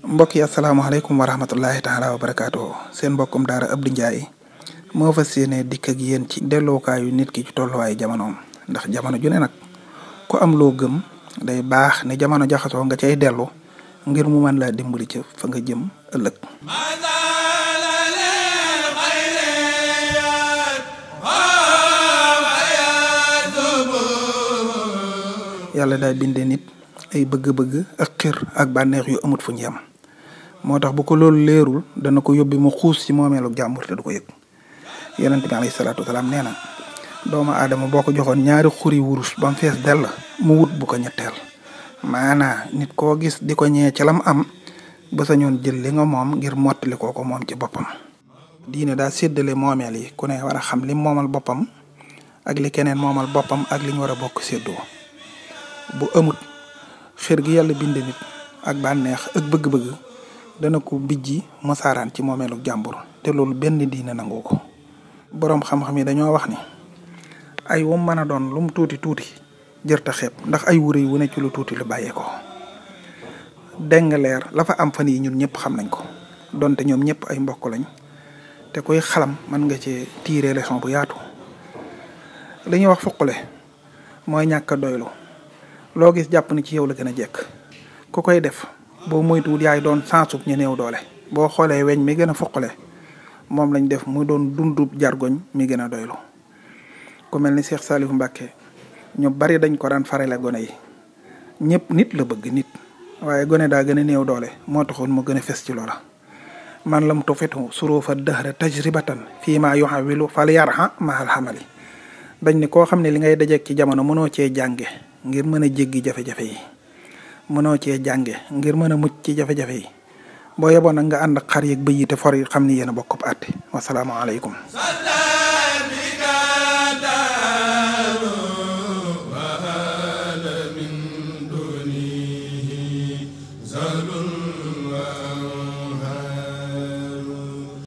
mbokk yi asalaamaaleykum wa rahmatullahi taala wa barakaatuhu seen mbokkum daara Abdou Ndiaye moo fas yéene dikk ak yéen ci dellookaayu nit ki ci tolluwaayu jamonoom ndax jamono ju ne nag ku am loo gëm day baax ne jamono jaxasoo nga cay dellu ngir mu mën laa dimbali ca fa nga jëm ëllëg. yàlla daa bindee nit ay bëgg-bëgg ak xir ak bànneex yu amut fu ñu yem moo tax bu ko loolu leerul dana ko yóbbi mu xuus ci moomeelu jàmbur te du ko yëg yonent bi alayhi salaatu wasalaam nee na doomu aadama boo ko joxoon ñaari xuri wurus ba mu fees dell mu wut bu ko ñetteel maanaa nit koo gis di ko ñee ci lam am ba sañoon jël li nga moom ngir mottali ko moom ci boppam. diine daa séddale moomeel yi ku ne war a xam li moomal boppam ak li keneen moomal boppam ak li ñu war a bokk séddoo bu amut xër gi yàlla binde nit ak bànneex ak bëgg-bëgg dana ko bijji mosaaraan ci moomeelu jàmbur te loolu benn diine nangu ko. boroom xam-xam yi dañoo wax ni ay wum mën a doon lu mu tuuti tuuti jërta xeeb ndax ay wuré wu ne ci lu tuuti lu bàyyee ko dégg nga leer la fa am fan yi ñun ñëpp xam nañ ko donte ñoom ñëpp ay mbokk lañ te koy xalam mën nga ci tirer leçon bu yaatu. li ñuy wax fuqule mooy ñàkk a doylu loo gis jàpp ni ci yow la gën a jekk ku koy def boo moytuwul yaay doon sansub ñu néew doole boo xoolee weñ mi gën a fuqule moom lañ def mu doon dundub jargoñ mi gën a doylu. ku mel ni Cheikh Saliou Mbacké ñu bari dañ ko daan farale gone yi ñëpp nit la bëgg nit waaye gone daa gën a néew doole moo taxoon mu gën a fes ci loola. man lam tufitu surufa dahra tajribatan fii maa yuhawilu fal yarha mahal hamali dañ ne koo xam ne li ngay dajeek ci jamono mënoo cee jànge ngir mën a jéggi jafe-jafe yi mënoo cee jànge ngir mën a mucc ci jafe-jafe yi boo yeboon nag nga ànd ak xar yeeg bëy yi te for yi xam ni yéen a bokk àtte wasalaamaaleykum.